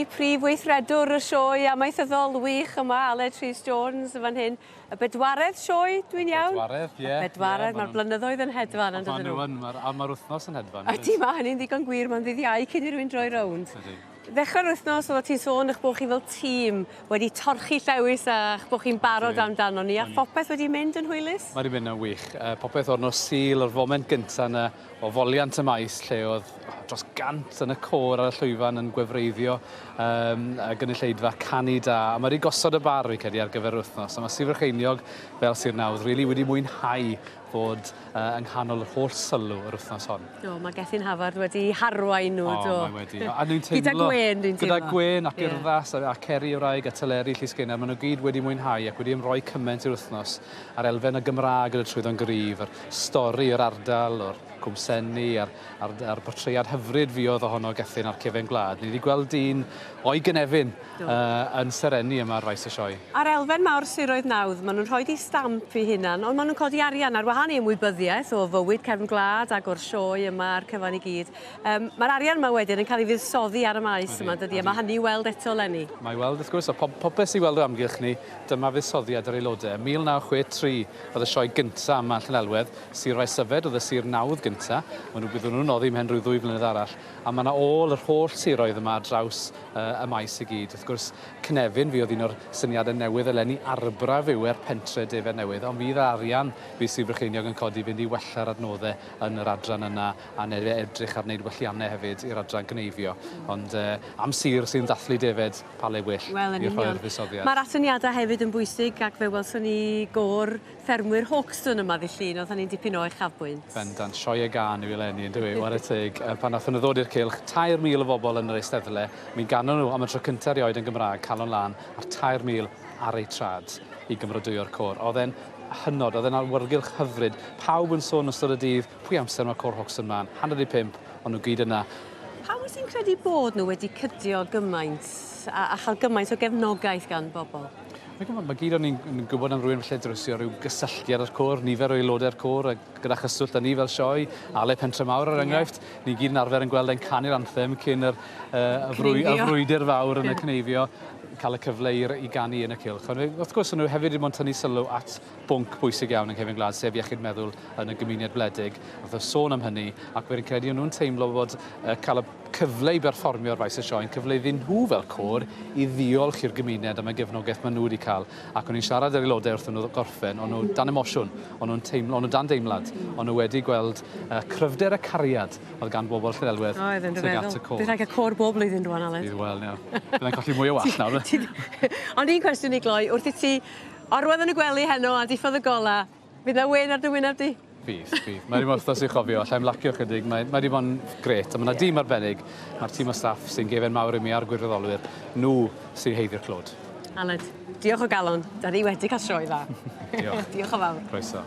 Prif Weithredwr y sioe amaethyddol wych yma, Aled Rhys Jones yn fan hyn. Y bedwaredd sioe, dwi'n iawn? Bedwaredd, ie. Y bedwaredd, yeah, mae'r blynyddoedd yn hedfan yn dydyn nhw. Maen nhw yn, mae'r, a mae'r wythnos yn hedfan. Ydy, mae hynny'n ddigon gwir, mae'n ddydd Iau cyn i rywun droi rownd. Ydy. Ddechrau'r wythnos, oeddet ti'n sôn eich bod chi fel tîm wedi torchi llewis a'ch bod chi'n barod amdano ni, a phopeth wedi mynd yn hwylus? Mae wedi mynd yn wych. Popeth o'r nos Sul, o'r foment gyntaf yna, o foliant y maes lle oedd dros gant yn y côr ar y llwyfan yn gwefreiddio um, y gynulleidfa canu da. A mae wedi gosod y bar, fi'n credu, ar gyfer yr wythnos. A mae Sir Frycheiniog, fel Sir Nawdd, really wedi mwynhau fod uh, yng nghanol yr holl sylw yr wythnos hon. Do, mae Gethin Havard wedi harwain nhw, do. O, mae wedi. A dwi'n teimlo... Gyda gwen, dwi'n teimlo. Gyda gwen ac yeah. urddas a, a Ceri Wraig a Teleri Llysgenau, maen nhw gyd wedi mwynhau ac wedi ymroi cymaint i'r wythnos a'r elfen y Gymraeg yn y trwyddo'n gryf, a'r stori o'r ardal, o'r Cwm Senni, a'r, a'r, a'r portread hyfryd fuodd ohono Gethin a'r cefen gwlad. Ni wedi gweld dyn o'i gynefin uh, yn serennu yma ar faes y sioe. A'r elfen mawr siroedd nawdd, maen nhw'n rhoi di stamp i hunan, ond maen nhw'n codi arian ar wahân i ymwybyddiaeth o fywyd cefn gwlad ac o'r sioe yma a'r cyfan i gyd. Um, Mae'r arian yma wedyn yn cael ei fuddsoddi ar y maes yma, dydy, a mae hynny i weld eto eleni. Mae i weld, wrth gwrs, a pob, popeth sy'n weld o amgylch ni, dyma fuddsoddiad yr aelodau. 1963 oedd y sioe gyntaf yma yn Llanelwedd, Sir Faesyfed oedd y sir nawdd gyntaf, maen nhw, byddwn nhw'n noddi mhen rhyw ddwy flynedd arall, a mae yna ôl yr holl siroedd yma ar draws uh, y maes i gyd. Wrth gwrs, Cynefin fi oedd un o'r syniadau newydd eleni, arbraf yw e'r pentre defaid newydd, ond fydd arian fydd Sir Brycheiniog yn codi fynd i wella'r adnoddau yn yr adran yna a neu edrych ar wneud welliannau hefyd i'r adran gneifio. Ond uh, am sir sy'n dathlu defaid, pa le well Wel, yn i rhoi'r union. fuddsoddiad. Mae'r atyniadau hefyd yn bwysig ac fe welson ni gôr ffermwyr Hawkstone yma ddydd Llun, oedd hynny'n dipyn o uchafbwynt. Bendant, sioe y gân yw eleni, yn dyw e, ware teg. Pan nathon nhw ddod i'r cylch, 3,000 o bobl yn yr eisteddle, mi ganon nhw am y tro cyntaf erioed yn Gymraeg, Calon Lân, a'r 3,000 ar eu trad i gymrodwyo'r côr. Oedd e'n hynod, oedd e'n awyrgylch hyfryd. Pawb yn sôn ystod y dydd, pwy amser mae côr Hawkstone mlaen? 4:30, o'n nhw gyd yna. Pam wyt ti'n credu bod nhw wedi cydio gymaint a, a chael gymaint o gefnogaeth gan bobl? Fi'n gwybod, mae gyd o'n ni'n gwybod am rywun falle drwsio rhyw gysylltiad â'r côr, nifer o aelodau'r côr a gyda chyswllt â ni fel sioe, Ale Pentre Mawr er enghraifft, yeah. ni gyd yn arfer yn gweld e'n canu'r anthem cyn yr, uh, y, frwy, y frwydr fawr yn y cneifio, cael y cyfle i, i ganu yn y cylch. Ond wrth gwrs, nhw hefyd wedi bod yn tynnu sylw at bwnc bwysig iawn yng nghefn gwlad, sef iechyd meddwl yn y gymuned wledig. Nath o sôn am hynny, ac fe'n credu o'n nhw'n teimlo bod uh, cael y cyfle i berfformio ar faes y sioe yn cyfle iddyn nhw fel côr i ddiolch i'r gymuned am y gefnogaeth maen nhw wedi cael. Ac o'n i'n siarad â'r aelodau wrth nhw gorffen, o'n nhw dan emosiwn, o'n nhw'n teimlo, o'n nhw dan deimlad, o'n nhw wedi gweld uh, cryfder y cariad oedd gan bobl Llanelwedd tuag at y côr. Bydd rhaid cael côr bob blwyddyn rwan, Aled. Bydd, wel, ie. Byddai'n colli mwy o wallt nawr. Ond un cwestiwn i gloi, wrth i ti Orwedd yn y gwely heno a diffodd y gola. Fydd 'na wên ar dy wyneb di? Fydd, fydd. Mae 'di bod wythnos i'w chofio, alla i'm lacio chydig, mae mae 'di bod yn grêt, a ma' 'na yeah. dîm arbennig, mae'r tîm o staff sy'n gefen mawr i mi a'r gwirfoddolwyr, nhw sy'n haeddu'r clod. Aled, diolch o galon, da ni wedi cael sioe dda. diolch. diolch yn fawr. Croeso.